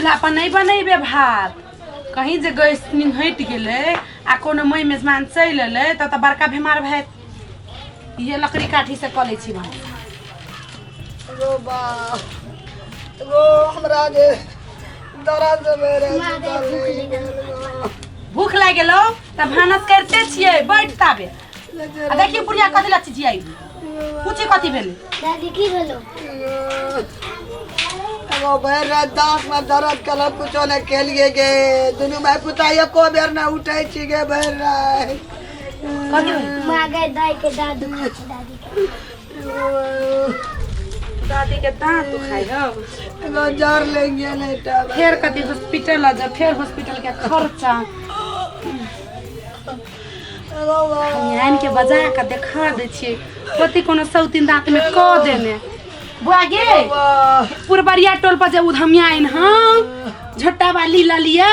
चूल्हा पर नहि बनेबै भात। कहीं जे गैस हटि गेलै आ कोनो मई मेजमान चलि एलै तऽ तऽ बड़का बीमार भए ये लकड़ी काठी से कऽ लै छी भात। गो बा गो, हमरा जे दर्द मेरे सुतल नहि गेल गो। भूख लागि गेलौ तऽ भानस करिते छियै, बैठ ताबे। आ देखिए बुढ़िया कथी लए चिचियाई, पूछी कथी भेलै। दादी, की भेलो? एगो भरि राति दाँत में दर्द केलक, कुछो नहि खेलिए गे। दुनू भाय पुता एको बेर नहि उठै छी गे भरि राति। कथी भेलै? माँ गए, दाई के दाँत दुखाइ छै, दादी के। दादी के दाँत दुखाइ हौ? एगो जर लागि गेल एकटा। फेर कथी हॉस्पिटल आ जा, फेर हॉस्पिटल के खर्चा। हम आनि के बजा के देखा दै छियै, कथी कोनो सौतीन दाँत में कऽ देने। बुआ गे, पुरबरिया टोल पर जे उधमिया आइन हँ, झोटा वाली ललिया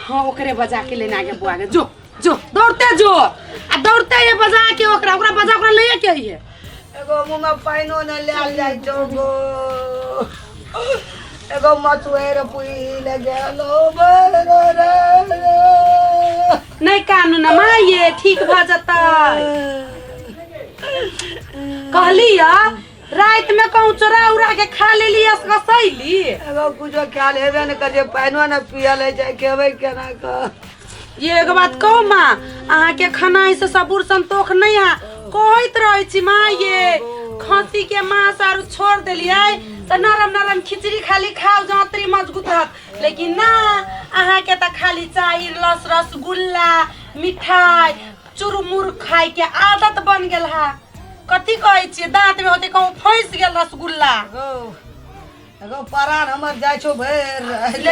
हाँ, ओकरे बजा के लेने आगे। बुआ गे, जो जो दौड़ते जो आ दौड़ते ये बजा के ओकरा, ओकरा बजा, ओकरा ले के अइहे। एगो मुँह में पानिओ नहि लायल जाइ छौ गो। एगो मछुएर पुई गेलो रे। नहि कानू न माये, ठीक भऽ जेतै। कहली राति में कहूँ चोरा उरा के खा लेली असगसैली। एगो कुछो ख्याल हेबे ने करिए, पानिओ ने पियल होइ छै, खेबै केना कऽ? ये एगो बात कहू माँ, अहाँके खाना से सबूर संतोख नहीं है, कहैत रहै छी माँ। ये खसी के मांस आर छोड़ देलियै तऽ नरम नरम खिचड़ी खाली खाउ, जाँतरी मजबूत रहत। लेकिन ना, अहाँके तऽ खाली चाही लस रसगुल्ला, मिठाई, चुरमुर खाय के आदत बन गेल है। कथी कहै छियै, दाँत में होते कहूँ फंसि गेल रसगुल्ला। एगो एगो परान हमर जाइ छौ भरि राति। ये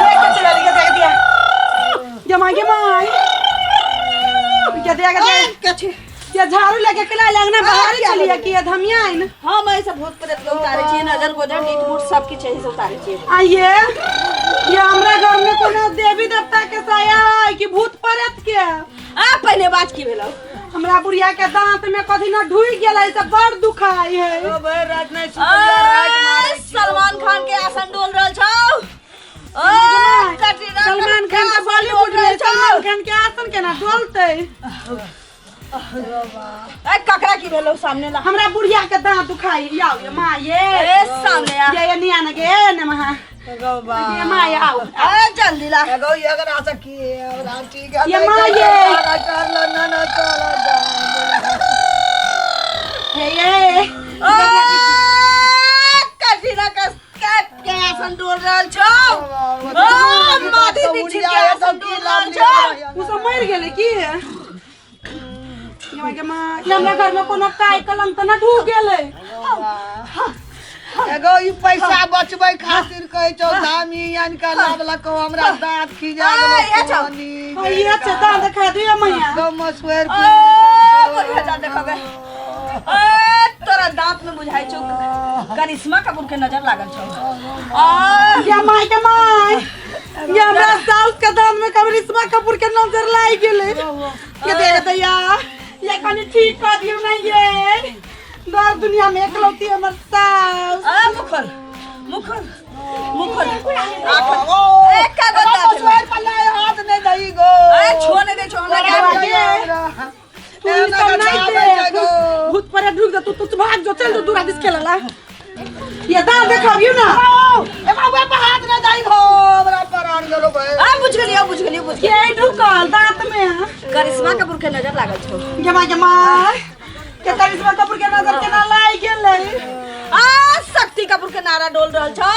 लेके चला लिया, देख दिया ये माँ, ये माँ ये देख दे। कथी? ये झाड़ू लेके केला लगना बाहर चलिए कि ये धमिया आइन। हम ऐसे भूत प्रेत के उतारे छियै, नजर गोजर नीट मुट सब किछु एही से उतारे छियै। आइए ये हमरा घर में कोनो देवी देवता के साया है कि भूत प्रेत के? आ पहले बात की भेलौ? हमरा बुढ़िया के दांत में कथी न ढुक गेल है, से बड़ दुखाई है। एगो भरि राति नहि सुतलियै, राति मारै ए, छियौ। सलमान खान के आसन डोल रहल छौ। ओ कटरीना सलमान खान के आसन बॉलीवुड डोल रहल में छौ। सलमान खान के आसन केना डोलते? ए, ककरा की भेलौ? सामने ला। हमरा बुढ़िया के दांत दुखाई, आउ ये माँ ये। ए, सामने आ। ये निया न गे ने महा। एगो बा ये माँ ये आओ। ए, जल्दी ला। एगो एकरा से की हमरा ठीक है। ये माँ ये। चल ना ना चल जा। हे ये। ओ, कटरीना का के आसन डोल रहल छौ। ओ, माधुरी दीक्षित के आसन डोल रहल छौ। उ सब मर गेलै की? ये माँ के माँ, ये हमरा घर में कोनो काय कलंक त न ढूक गेलै? एगो ई पैसा बचबै खातिर कहै छौ दामी आनि कऽ लाबलको, हमरा दाँत खिजा ए, ये छौ। गेलो। हाँ, ये अच्छा दांत देखा दियो मैया। गो मसुएर। ओ, बढ़िया दाँत देखबे। ए, तोरा दाँत में बुझाइ छौ करिश्मा कपूर के नजर लागल छौ। आ ये माय के माय, ये हमरा साउस के दांत में करिश्मा कपूर के नजर लागि गेलै। ये देख दैया, ये कनी ठीक कर दियो ना। ये दर दुनिया में एकलौती हमर साउस। आ मुखर मुखर मुखर आखर एक का गो दाँत में। मसुएर पर हाथ नहि दही गो। ए, छुआ नहीं दै छौ हमरा के। तू ई सब नहीं देख, भूत पर ढुक जा तू, तू भाग जो, चल जो दूरा दिस खेलला। ये दांत देखाबियो ना। ए बाबू, पर हाथ नहि दही गो, हमरा प्राण गेलो भाई। आ बुझ गेलियो, बुझ गेलियो, बुझ गेलियो। के ढुकल दांत में? करिश्मा कपूर के नजर लागल छौ। गे माय के माय, के करिश्मा कपूर के नजर केना लागि गेलै? आ शक्ति कपूर के नारा डोल रहल छौ।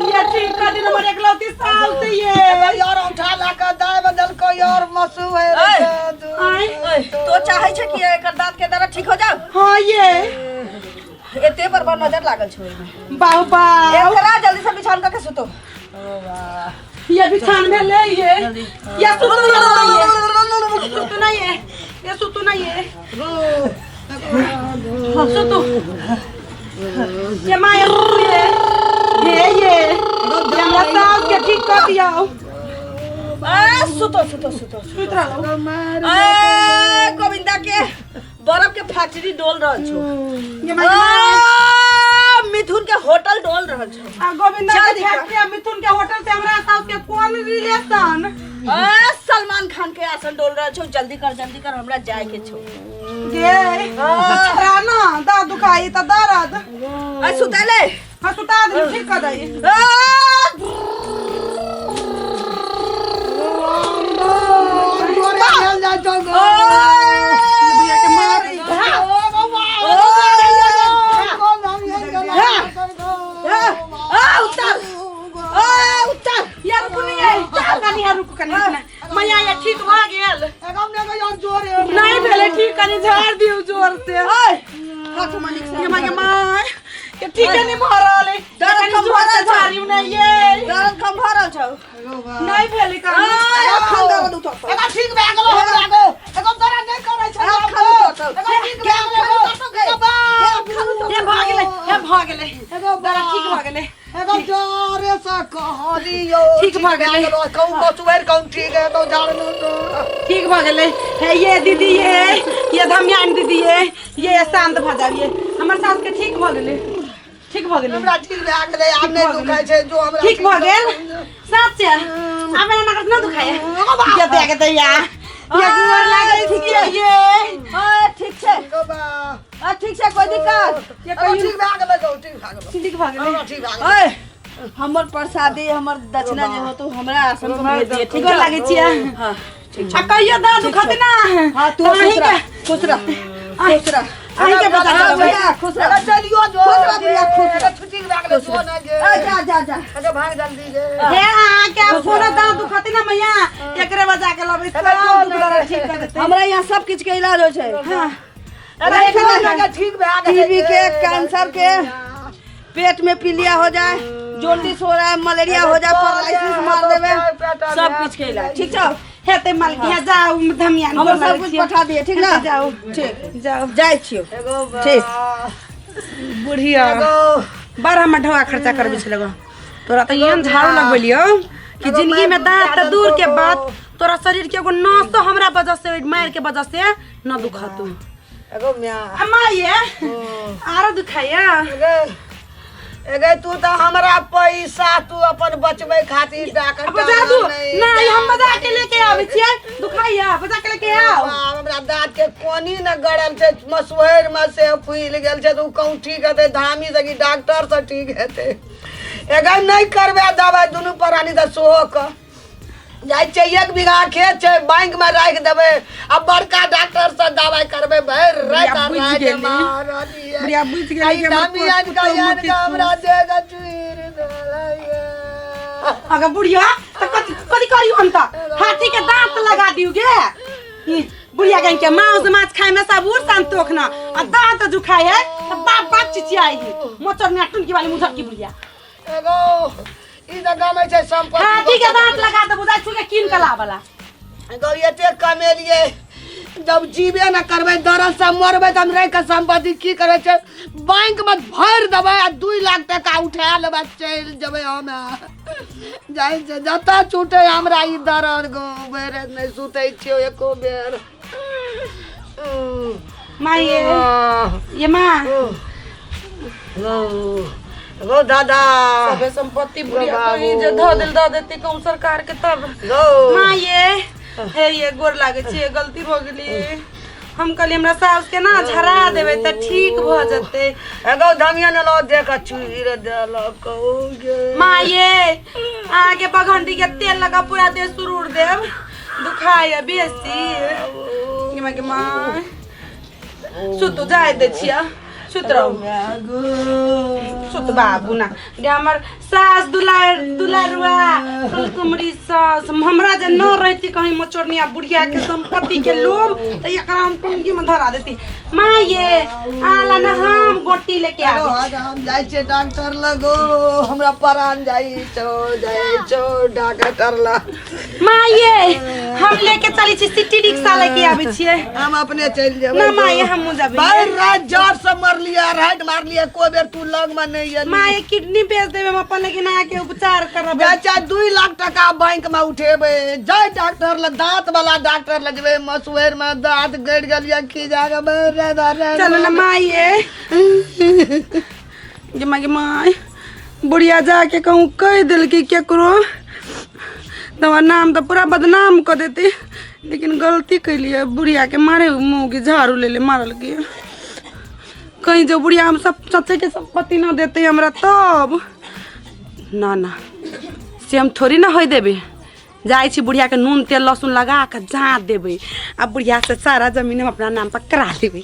ये ठीक कर दिन हमर एकलौती साल से ये। यार उठा ला के दाय बदल को यार मसु है। आय। ओए, तो चाहे छै कि एकर दांत के दर्द ठीक हो जाओ? हाँ ये। एते पर बड़ नजर लागल छौ एहिमे। बाहु बाहु। एकरा जल्दी से बिछान करके सुतो। ये बिछान में ले ये ये सुतु ना, ये सुतु ना, ये सुतु ना, ये सुतु ये माया सुतु ये ये ये ये हमरा सास के ठीक कर दियो। आ सुतो सुतो सुतो। सुत रहो। ए, गोविंदा के बर्फ के फैक्ट्री डोल रहल छौ। ये माया। आ, मिथुन रहल छौ। आ गोविंदा के जल्दी कर। फैक्ट्री आ मिथुन के होटल से हमरा साउस के कोन रिलेशन? ए, सलमान खान के आसन डोल रहल छौ। जल्दी कर, जल्दी कर, हमरा जाए के छौ। गे छोड़ा ना, दाँत दुखाई त दर्द। ए, सुतेले। हाँ, सुता दे, ठीक कर दई। जोरे भेल जाइ छौ गो। बुढ़िया के मारी। उतर, ए, उतर। यार रुकू नहीं है, कनी यार रुकू, कनी रुकू ना। मैया ये ठीक भ गेल? नहीं भेलै ठीक, कनी झाड़ दियौ जोर से। हाथ मालिक से। ये माँ के माँ ये ठीक है नहीं भऽ रहल है। दर्द कनी कम जोर भऽ से रहल छौ। झाड़ियौ ने ये। दर्द कम भऽ रहल छौ? नहीं भेलै कनी। ए, अखन दर्द उठतौ। एगो ठीक भए गेलो हमरा गो। एगो दर्द नहि करै छै। अखन उठतौ। एगो ठीक भए गेलो। एगो बाप। हे भऽ गेलै, हे भऽ गेलै। एगो दर्द ठीक भऽ गेलै। एगो जोरे से कहलियो। ठीक भऽ गेलै। कहूँ कचुआरि कहूँ ठीक है तो झाड़। ठीक भऽ गेलै। हे ये दीदी, ये धमियान दीदी, ये शांत भऽ जाउ। ये हमर सास के ठीक भऽ गेलै, ठीक भऽ गेलै। हमरा ठीक भए गेलै, आब नहि दुखाइ छै जो हमरा। ठीक भऽ गेल सच? आब एना नगद न दुखाय ये देख दैया, ये गोर लागै छियै ये। ए, ठीक छै? एगो बा। ए, ठीक छै? कोई दिक्कत? ये एगो कहियो ठीक भए गेलै गो, ठीक भए गेलै। ठीक भऽ गेलै। हमरा ठीक भए गेलै। ए, हमर प्रसादी, हमर दक्षिणा जे होतो हमरा आसन पर भेज दिए, ठीक गोर है? लागै छियै। हाँ, ठीक। आ कहियो दर्द दुखत ना? हाँ, तू तऽ खुश अहीं रह, के खुश रह, खुश रह। अहीं के बता हाँ, देबै। भैया, खुश रह। एगो चलियो जो। खुश रह भैया, खुश रह। एगो ठीक भए गेलै जो ना गे। ए, जा जा जा। एगो भाग जल्दी गे। हे अहाँ के आब कोनो दाँत दुखत ना मैया, एकरे बजा के लबै, सब दुख दर्द ठीक कर देतै। हमरा यहाँ सब किछु के इलाज होइ छै। हाँ। अरे एगो ठीक भए गेलै। टीबी के, कैंसर के, पेट में पीलिया हो जाए, जॉन्डिस हो रहा है, मलेरिया हो जाए, पैरालिसिस मार देवे, सब कुछ के इलाज। ठीक छौ? हेतै मालिक, हे जाउ धमियान। हमर गोर लागै सब कुछ छियै। पठा दिए, ठीक ना? जाउ। ठीक। जाउ। जाइ छियौ। ठीक। बुढ़िया एगो बड़ हमर ढोआ खर्चा करबै छलै गो। तोरा तऽ एहन झाड़ू लगबेलियौ कि जिंदगी में दाँत तऽ दूर के बात, तोरा शरीर के एगो नस तो हमरा वजह से, ओहि मारि के वजह से न दुखतौ। एगो म्या। अम्मा ये आरो दुखाइया। एगे एगे तू तऽ हमरा पैसा तू अपन बचबै खातिर डाक। अब बजा दू नहीं, हम बजा के लेके आबै छियै। दुखाइया, बजा के लेके आओ। बाप, हमरा दाँत के कोनी न गड़ल छै, मसुहर में से फूलि गेल छै, तऽ उ कहूँ ठीक हेतै धामी से कि डॉक्टर से ठीक हेतै? एगे नहि करबै दबाइ दुनू प्राणी तऽ सेहो कऽ जाइ छै। 1 बीघा खेत छै, बैंक में राखि देबै आ बड़का डॉक्टर से दबाइ करबै भरि राति आ बुझि राति गेली। मारलियै। बुढ़िया बुझि गेली आई कि हमर धामी आनि पुतोहु कऽ आनि मोती कऽ हमरा देह चूरि देलैयै। अगर बुढ़िया तऽ कथी कथी करियौ हम तऽ हाथी के दांत लगा दियौ गे। ई बुढ़िया गई के मांस माछ खाए में सबूर संतोख न आ दांत दुखाए है तऽ बाप बाप चिचियाई है मोचर में टुनकी वाली मुझर की बुढ़िया। एगो ई तऽ गमै छै सम्पत्ति। हाथी के दांत लगा दे, बुझाइ छु के कीन के लावला। एगो एते कमेलियै, जब जीबे न करबै, दर्द से मरबै तऽ हम रहि कऽ सम्पत्ति की करै छै? बैंक में भरि देबै आ 2 लाख टका उठा लेबै, चलि जेबै। हम जाइ छै जतऽ छूटे हमरा ई दर्द गो, भरि राति नहि सुतै छियौ एको बेर। माँ ये, ये माँ। गो दादा। सबे संपत्ति बुढ़िया बाबू। कहीं जे धऽ देल दऽ देती कहूँ सरकार के तब। गो माँ ये, हे ये गोर लागै छै, गलती भऽ गेली। हम कहलियै हमरा सास के ना झरा देबै तऽ ठीक भऽ जेतै। एगो धमिया ने लो देख चूर देलक गे। माँ ये, अहाँके बघंटी के तेल लगा पूरा देह सुरूर देब। दुखाय बेसी गे माँ के माँ, सुतू, जाय दै छियै, सुत रहू, सुत बाबू ना गे। हमर सास दुलार दुलारुआ फुलकुमरी सास, हमरा जे न रहती कहीं मचोरनिया बुढ़िया के संपत्ति के लोभ तऽ एकरा हम कुंगी में धरा देती। माँ ये, आला ना हम गोटी लेके आबै छी। हम जाइ छियै डॉक्टर लगो, हमरा परान जाइ छौ, जाइ छौ डॉक्टर लग। माँ ये, हम लेके चलै छी, सिटी रिक्शा लेके आबै छियै। हम अपने चलि जेबै। ना माँ ये, हमहूँ जेबै। भरि राति जर से मरलियै, राति मारलियै, कोई बेर तू लग में नहीं एली। माँ ये, किडनी बेच देबै हम अपन, लेकिन अहाँके उपचार करबै। चाचा 2 लाख टका बैंक में उठेबै, जाय डॉक्टर लग, दांत वाला डॉक्टर लग जेबै। मसुआरि में दांत गड़ि गेल की जाके। चलो ना माँ ये, गे माँ, गे माँ। बुढ़िया जाके कहूँ कहि देलकै केकरो तऽ हमर नाम तऽ पूरा बदनाम कऽ देतै। लेकिन गलती कैलियै बुढ़ियाके मारे मुँह झाड़ू ले ले मारलकै। कहीं जो बुढ़िया हम सब चचे के सम्पत्ति न देते हमरा तब ना ना से हम थोड़ी ना होय देबै। जाइ छी बुढ़िया के नून तेल लहसुन लगा के जाँत देबै आ बुढ़िया से सारा जमीन हम अपना नाम पर करा लेबै।